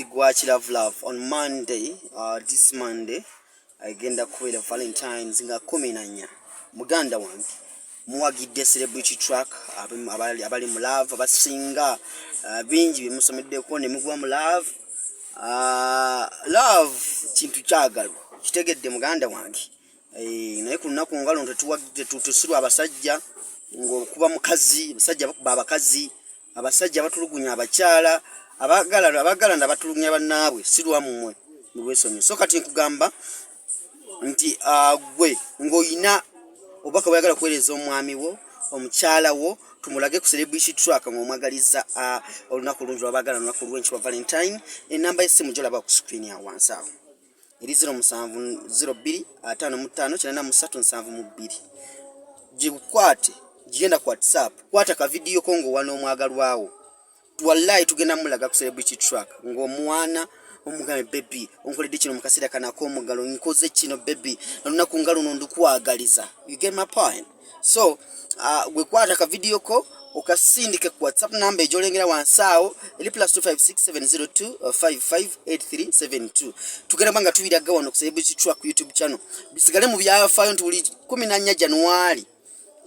Gwa Love Love on Monday, this Monday agenda kubeera Valentines nga 14. Muganda wange muwagidde Celebrity Track, abali mu love abasinga, bingi byemusomeddeko ne mugwa mu love. Love kintu kyagalwa, kitegedde muganda wange. Naye ku lunaku nga luno tetusirwa abasajja ng'okuba mukazi, abasajja bakuba abakazi, abasajja batulugunya abakyala, abagalana batulugunya bannaabwe, si lwammwe mulwesonyi. So kati nkugamba nti gwe ng'olina obubaka bweyagala kuweereza omwami wo, omukyala wo, tumulage ku Celebrity Track ng'omwagaliza olunaku olungi lwabagala, olunaku lw'enkya lwa Valentine. Enamba y'essimu gyolaba ku screen awo wansi awo eri 0702 55 83 72. Gikukwate, gigenda ku WhatsApp, kwata ka vidiyo ko ng'owa n'omwagalwawo. Wallahi tugenda mulaga ku Celebrity Track ng'omwana omugambe, "Baby, onkoledde kino mu kaseera kano ak'omugalo, nkoze kino baby, olunaku nga luno ndukwagaliza." You get my point? So gwe kwata ka vidiyo ko okasindike ku WhatsApp number egyolengera wansi awo eri +256 702 558372. Tugenda kuba nga tubiraga wano ku Celebrity Track ku YouTube channel, bisigale mu byafaayo nti buli 14 January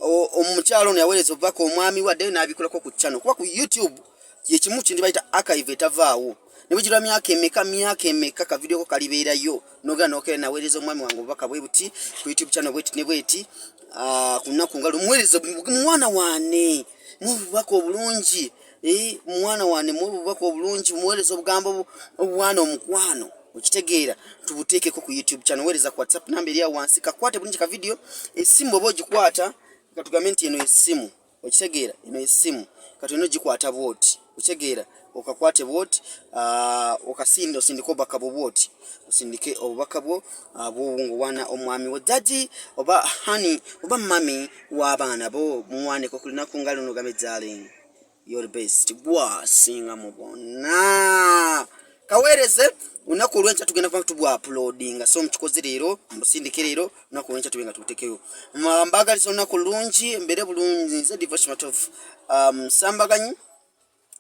omukyalo ono yaweereza obubaka omwami we, addeyo n'abikolako ku channel, kuba ku YouTube yekimu kintu bayita archive etavaawo. Ne bwegirwa myaka emeka, myaka emeka, kavidiyo ko kalibeerayo nogenda nokera, "Naweereza omwami wange obubaka bwe buti ku YouTube channel bweti ne bweti ku lunaku nga lumuweereza mwana wane muwe obubaka obulungi." Mwana wane muwe obubaka obulungi, muweereza obugambo obwana omukwano, okitegeera? Tubuteekeko ku YouTube channel. Weereza ku WhatsApp namba eri awo wansi. Kakwate bulungi ka vidiyo. Essimu bw'oba ogikwata, katugambe nti eno essimu, okitegeera? Eno essimu kati olina ogikwata bwoti, okitegeera? Okakwate bwoti, okasinde, osindike obubaka bwo bwoti, osindike obubaka bwo bwo ng'owaana omwami wo, daddy oba honey oba mummy w'abaana bo. Muwaneko ku lunaku nga luno, gambe, "Darling, you're the best, gwasinga mu bonna." Kaweereze. Olunaku olwenkya tugenda kuba tubwa uploadinga, so mukikoze leero, musindike leero, olunaku olwenkya tube nga tubutekeyo. Mbagaliza olunaku lulungi, mbeere bulungi. Nze Devotion of Sambaganyi,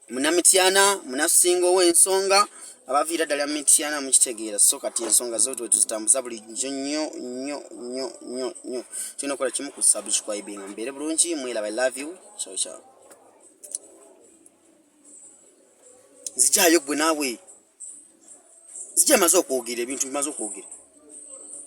munamityana, munasinga ow'ensonga, abaviira ddala mityana, mukitegeera? So kati ensonga zo tuzitambuza bulijjo nnyo nnyo nnyo nnyo nnyo. Tulina okukola kimu ku subscribing. Mbeere bulungi, mwelaba. I love you, ciao ciao. Nzijayo gwe naawe, nzija maze okwogera ebintu bimaze okwogera.